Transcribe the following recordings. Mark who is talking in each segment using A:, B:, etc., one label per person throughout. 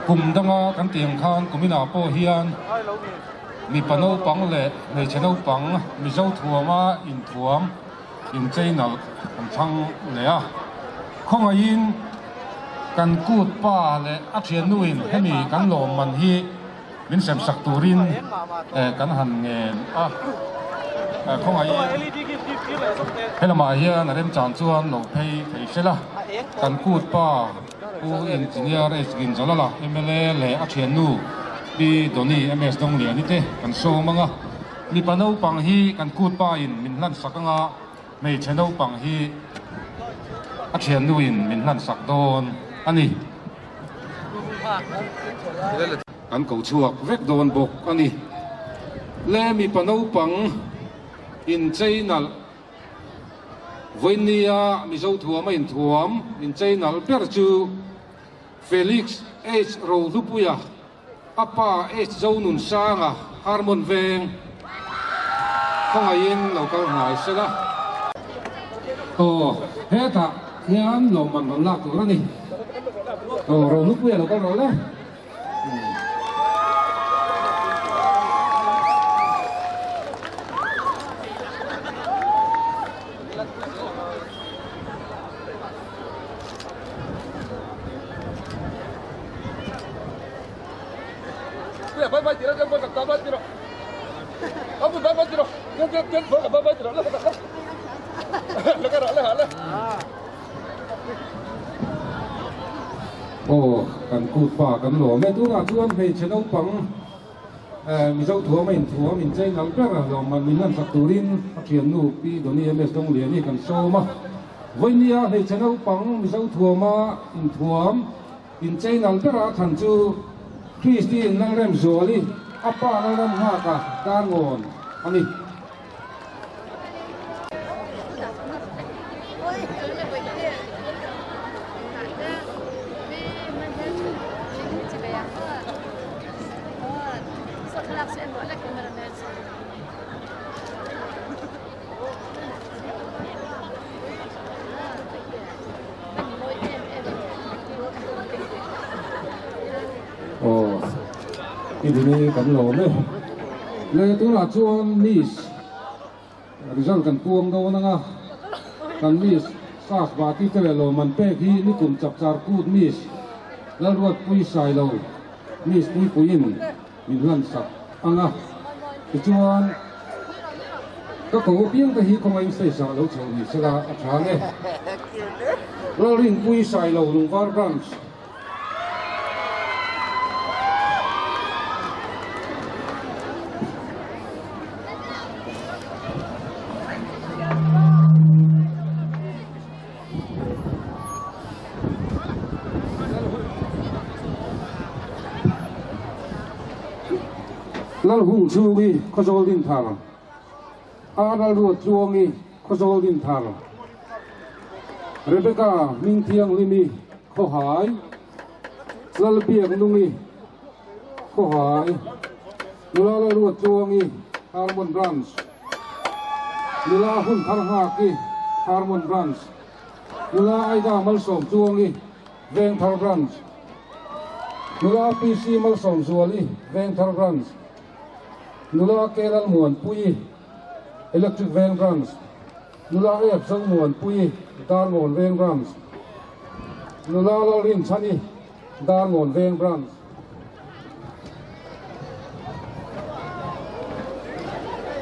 A: Kum danga kan tih ang khan kuminah pawh hian mipa naupang leh hmeichhe naupang Mizo thuama inthuam inchei nalh kan thlang leh a. Khawngaihin kan kut pa leh a thiannuin hemi kan lawmman hi min sem sak turin kan han ngen a. Khawngaihin helamah hian a remchang chuan lo phei thei sela kan kut pa Pu Engineer H Ginzalala mla leh a thiannu Pi Doni MS Dongliani te kan sawm ang a. Mipa naupang hi kan kut pa in min hlan sak ang a, hmeichhe naupang hi a thiannu in min hlan sak dawn a ni. Kan ko chhuak vek dawn bawk a ni. Le mipa naupang inchei nalh Vawinia Mizo thuam a inthuam inchei nalh ber chu Felix H Rohlupuia, a pa H Zonunsanga, Harmon Veng khawngaihin lo kal hnai se la. Aw, hetah hian lawmman rawn lak tur a ni. Aw, Rohlupuia lo kal rawh le. Aw kan kut pa kan lawm e tunah chuan hmeichhe naupang Mizo thuam a inthuam inchei nalh ber lawmman min lan sak turin a thiannu Pi Doni MS Dongliani kan sawm a. Vawinia hmeichhe naupang Mizo thuama inthuam inchei nalh bera a thlan chu Christine Lalremzuali a pa Lalramnghaka Darngawn a ni. Aw i dini kan lawm e. Le tunah chuan miss result kan puang dawn ang a, kan miss sas bati te leh lawmman pek hi nikum chapchar kut miss Lalruatpui Sailo miss Puipuiin min hlan sak ang a, tichuan ka ko apiang te hi khawngaih stage ah lo chho ni sela a tha ang e. Lalrinpui Sailo Lungvar Branch. Lalhung chhungi Khawzawl Dinthar, A Lalruat Tluangi Khawzawl Dinthar, Rebecca Hmingthianghlimi Khawhai, Lalbiak Nungi Khawhai, Nula Lalruat Tluangi Harmon Branch, Nula Hun Thar Nghaki Harmon Branch, Nula Aida Malsawm Tluangi Vengthar Branch, Nula PC Malsawm Zuali Vengthar Branch, Nula K Lalmuanpuii Electric Veng Branch, Nula F Zomuanpuii Darngawn Veng Branch, Nula Lalrinchhani Darngawn Veng Branch.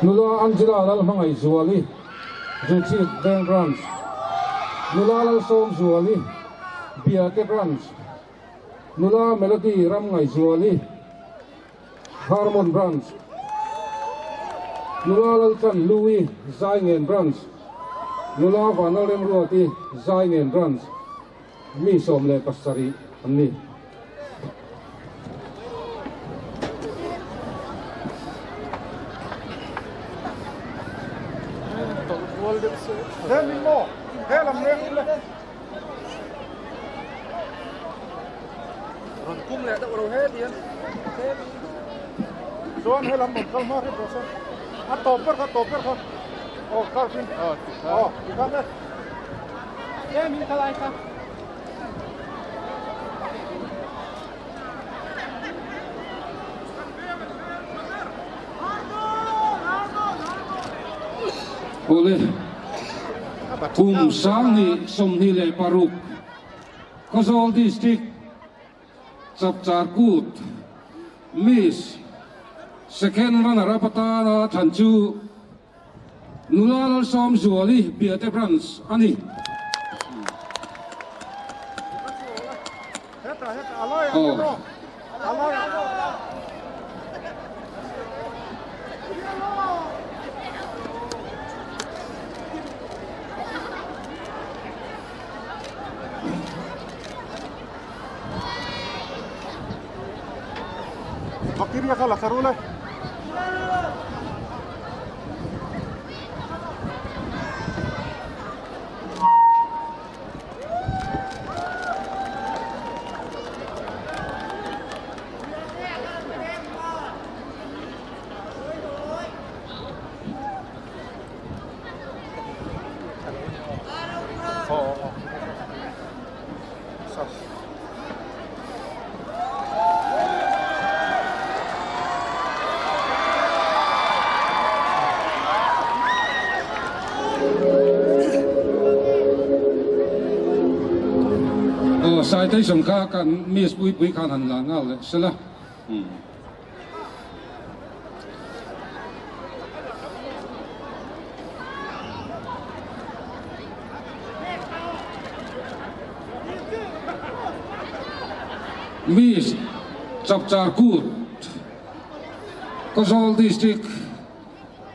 A: Nula Angela Lalhmangaihzuali Zuchhip Veng Branch, Nula Lalsawmzuali Biate Branch, Nula Melody Ramngaihzuali Harmon Branch, Nula Lalchan Louie Zaingen Branch, Nula Vanlalremruati Zaingen Branch, mi 17 an ni.
B: Rawn kum leh deuh ro he tian chuan he lam rawn kal hma hrep rawh se a tawp ber kha tawp ber kha aw kar pin aw tikhan e
C: Em in khalai kha.
A: Awle, kum 2026 Khawzawl District Chapchar Kut Miss Second Runner Up atana thlan chu Nula Lalsawmzuali Biate Branch a ni. Aw. Aw citation kha kan miss pui pui khan han la nghal leh sela. Miss Chapchar Kut Khawzawl District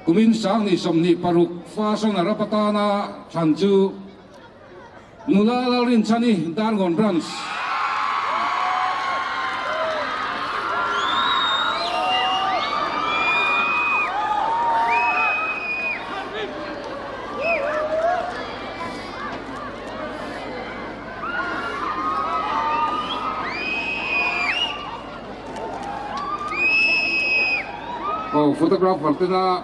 A: kumin 2026 Fashion Arab atana thlan chu Nula Lalrinchhani Darngawn Branch. Aw photographer tena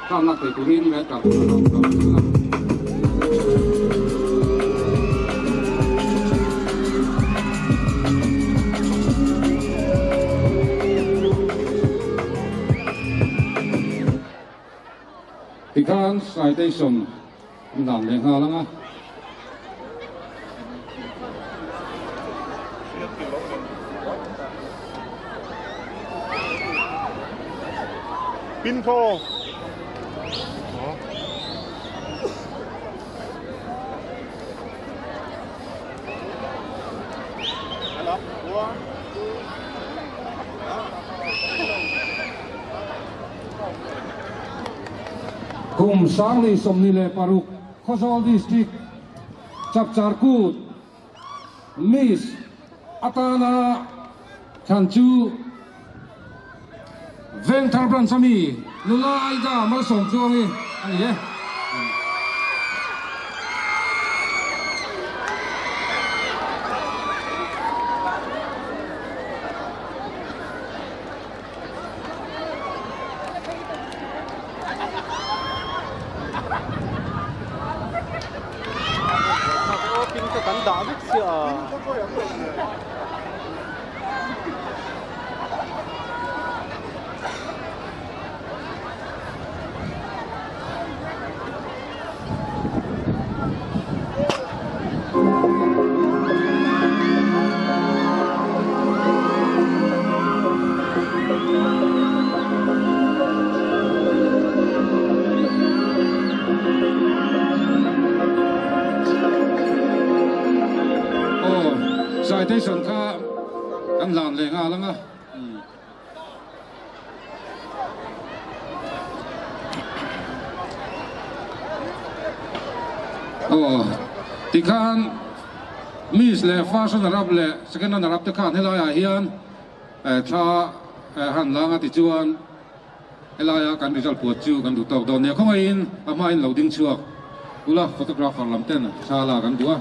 A: thlalak thei turin red carpet a lo awm a. Tikhan citation an dan leh nghal ang a.
B: Pin kho.
A: Kum 2026 Khawzawl District Chapchar Kut Miss atana thlan chu Vengthar Branch ami Nula Aida Malsawmtluangi a ni e. Aw citation kha kan hlan leh nghal ang a. Aw tikhan Miss leh first runner up leh second runner up te khan helaiah hian thla han lang a tichuan helaia kan result puat chu kan duh tawk dawn nia khawngaihin a hmain lo ding chhuak ula photographer lam ten thla lak an duh a.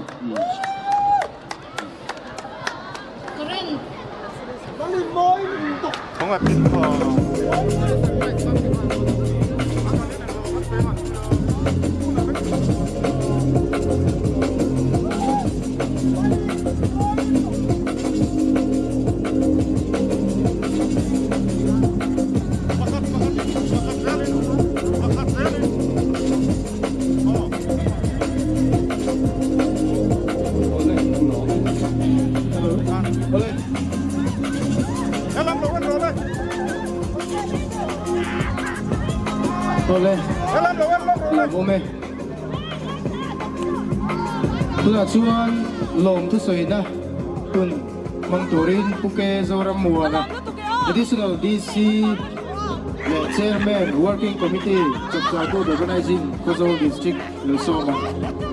C: Awle, lawmawm e. Tunah chuan lawm thusawina hun hmang turin Pu K Zorammuana, Additional DC leh Chairman, Working Committee, Chapchar Kut Organising, Khawzawl District lo sawm a.